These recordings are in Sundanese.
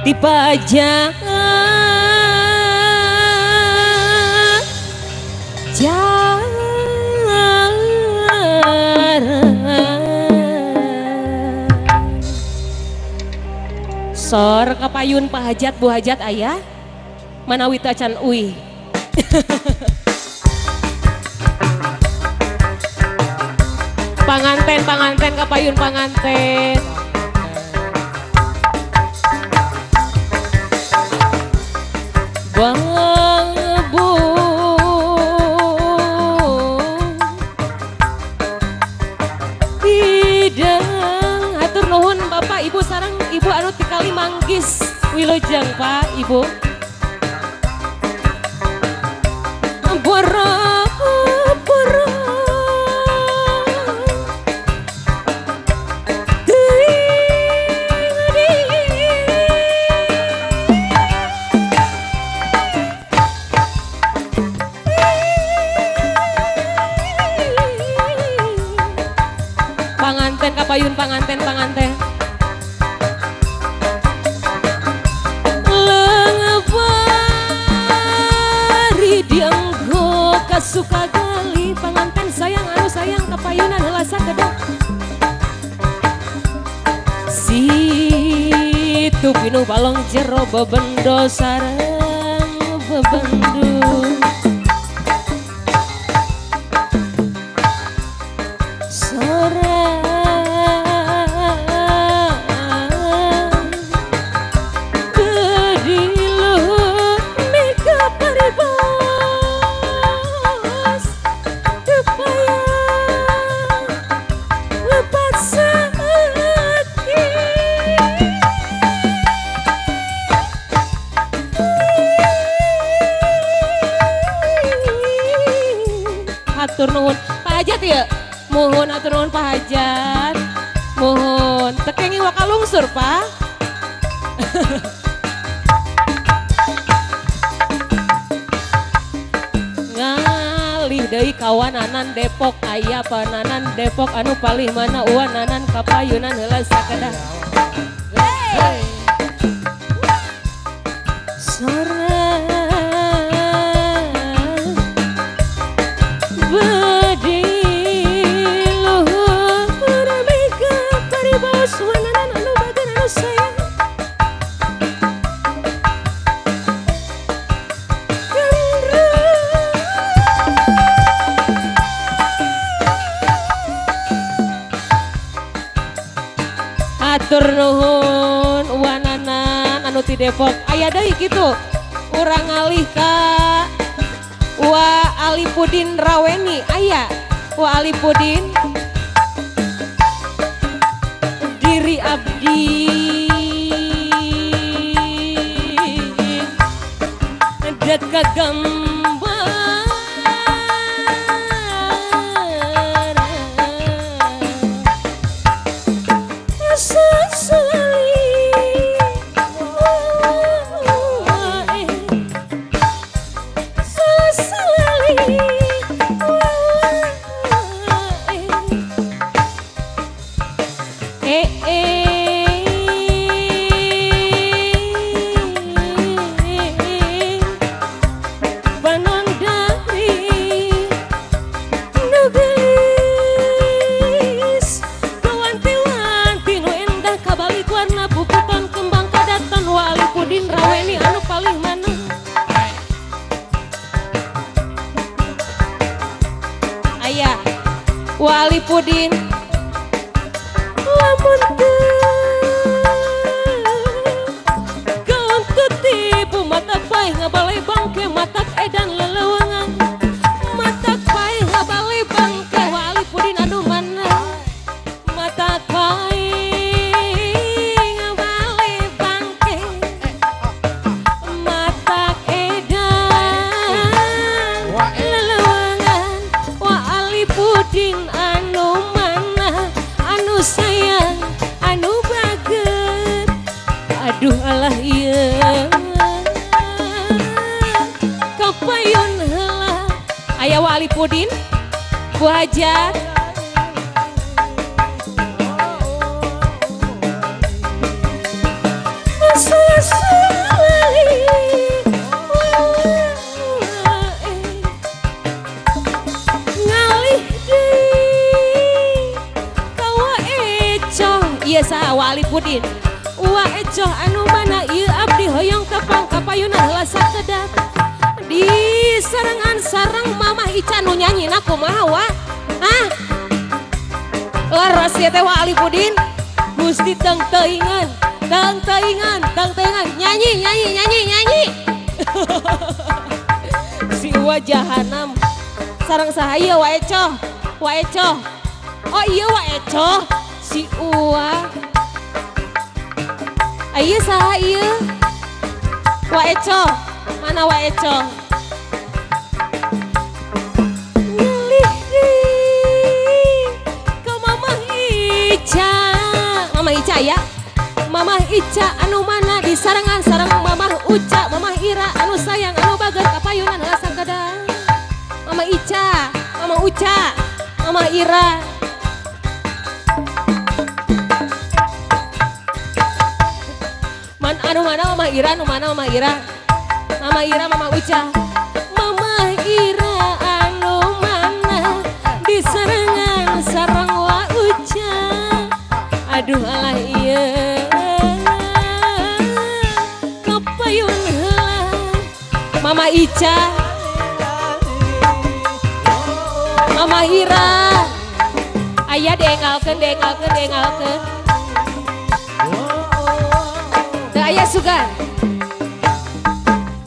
Ti pajak sor kapayun Pak Hajat Bu Hajat ayah manawi tacan uih. Panganten panganten kapayun panganten. Bang Bu hidang hatur nuhun Bapak Ibu sareng Ibu anu tikali manggis wilujeng Pak Ibu. Boro boro panganten kapayun panganten panganten leungpari dianggo kasuka gali panganten sayang anu sayang kapayunan heula sakedap situ pinuh balong jero bebendo sareng bebendo. Atur nuhun Pak Hajat ya, mohon atur nuhun Pak Hajat, mohon tekengi wakalungsur Pak. Ngalih deui kawananan Depok aya pananan Depok anu palih mana uwananan kapayunan heula sakedah. Hey. Atur nuhun wananan anu ti Depok aya deui kitu urang ngalih ka Wa Alipudin Raweni aya Wa Alipudin diri abdi dek gambar Wa Alipudin lamun teu gaon ketipu mata paeh ngabale bangke matak edan lelewangan matak paeh ngabale bangke Wa Alipudin anu mana matak paeh ngabale bangke matak edan lelewangan Wa Alipudin anu mana anu sayang anu baget aduh alah ieu kapayun heula aya Wa Alipudin Bu Hajat. Sasa Alipudin. Wa Ecoh anu mana ieu abdi hoyong tepang kapayunan heula sakedap. Di sarengan sareng Mamah Ica nu nyanyina kumaha wa? Hah? Leres ieu teh Wa Alipudin. Gusti teng teuingan, teng teuingan, teng teuingan, nyanyi nyanyi nyanyi nyanyi. Si Wa jahanam. Sareng saha ieu Wa Ecoh? Wa Ecoh. Oh iya Wa Ecoh, si Uwa. Ayo saha ieu? Wa Ecoh. Mana Wa Ecoh? Ngelih deui ka Mamah Ica. Mamah Ica ya? Mamah Ica anu mana di sarengan sareng Mamah Uca, Mamah Ira anu sayang anu bager kapayunan heula sakedap. Mama Ica, Mama Uca, Mama Ira. Man anu mana Mama Ira, anu mana Mama Ira? Mama Ira, Mama Uca. Mama Ira anu mana di sarengan sareng Wa Uca. Aduh alah ieu kapayun heula. Mama Ica, Mama Ira. Aya diengalkeun, diengalkeun, diengalkeun. Teu aya sugan.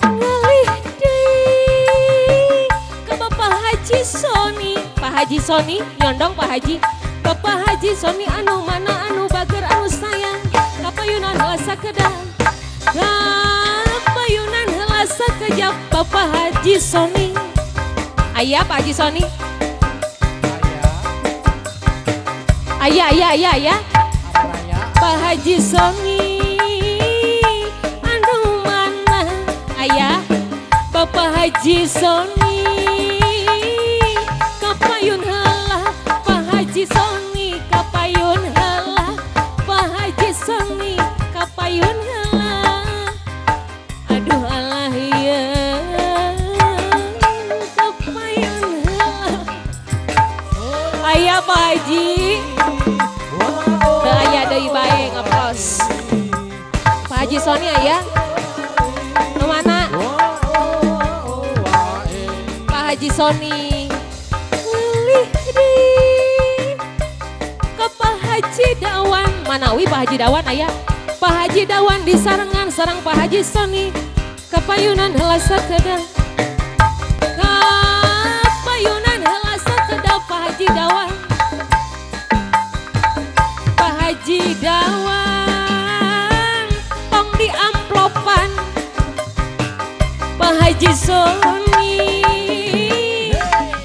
Ngalih deui ka Bapak Haji Soni. Pak Haji Soni, nyondong Pak Haji. Bapak Haji Soni anu mana anu bager anu sayang. Kapayunan heula sakedap. Kapayunan heula sakejap Bapak Haji Soni. Aya Pak Haji Soni? Ayah, ayah, ayah, ayah. Pak Haji Soni anu mana? Ayah, Bapak Haji Soni kapayun heula. Pak Haji Soni kapayun heula. Pak Haji Soni kapayun heula. Aduh alah ieu kapayun heula. Ayah Pak Haji. Aya deui bae ngepos. Pak Haji Soni aya? Nu mana? Pak Haji Soni. Ngelih deui ka Pak Haji Dawan. Manawi Pak Haji Dawan aya? Pak Haji Dawan di sarengan sareng Pak Haji Soni. Kapayunan heula sakedap. Kapayunan heula sakedap Pak Haji Dawan. Pak Haji Dawan tong di amplopan. Pak Haji Soni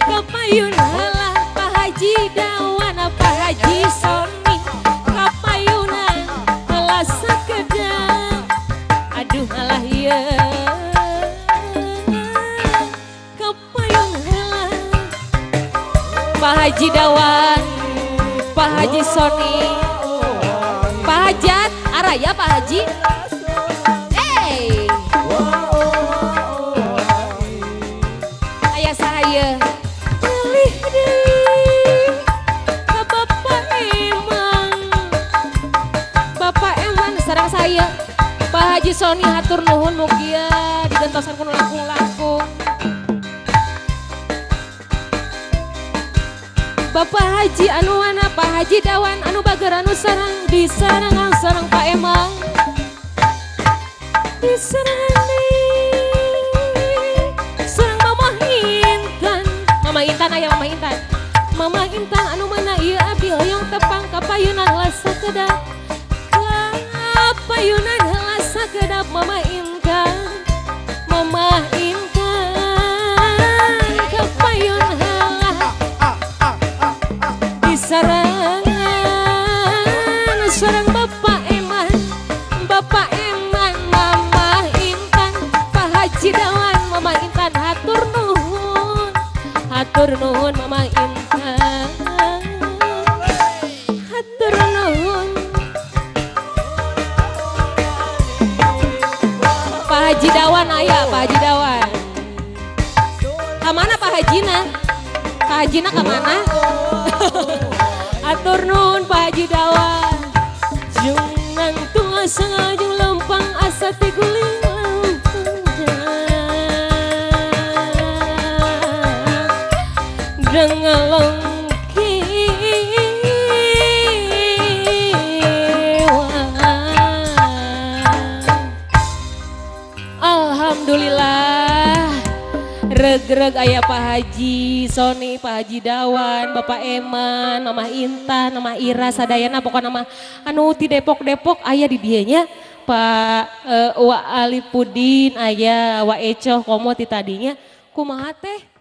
kapayun heula. Pak Haji Dawan, Pak Haji Soni kapayunan heula sakedap. Aduh alah ieu kapayun heula. Pak Haji Dawan, Pak Haji Soni, Pak Hajat, araya Pak Haji. Hey. Aya saha ieu? Ngelih deui ka Bapak Eman. Bapak Eman sareng saya. Pak Haji Soni hatur nuhun mugia digentosan ku nu langkung-langkung. Bapak Haji anu mana, Pak Haji Dawan anu bager anu sareng di sarengan sareng Pak Emang. Di sarengan sareng Mama Intan. Mama Intan aya Mama Intan. Mama Intan anu mana ieu abdi hoyong tepang kapayunan heula sakedap. Kapayunan heula sakedap Mama Intan. Mama Intan kapayun heula. Sarangan sareng Bapak Eman, Bapak Eman, Mama Intan, Pak Haji Dawan, Mama Intan hatur nuhun, hatur nuhun Mama Intan, hatur nuhun. Pak Haji Dawan aya, Pak Haji Dawan. Kamana Pak Hajina? Pak Hajina kamana? Atur nuhun Pak Haji Dawan. Jung Nangtung asa ngajung lempang asa tiguling lempang dengalong kiwa. Alhamdulillah reg-reg aya Pak Haji Sony, Pak Haji Dawan, Bapak Eman, Mama Intan, Mama Ira, sadayana pokokna mah anu ti Depok-Depok aya di dieu nya. Pak Wa Ali Pudin aya, Wa Ecoh komo ti tadinya. Kumaha teh?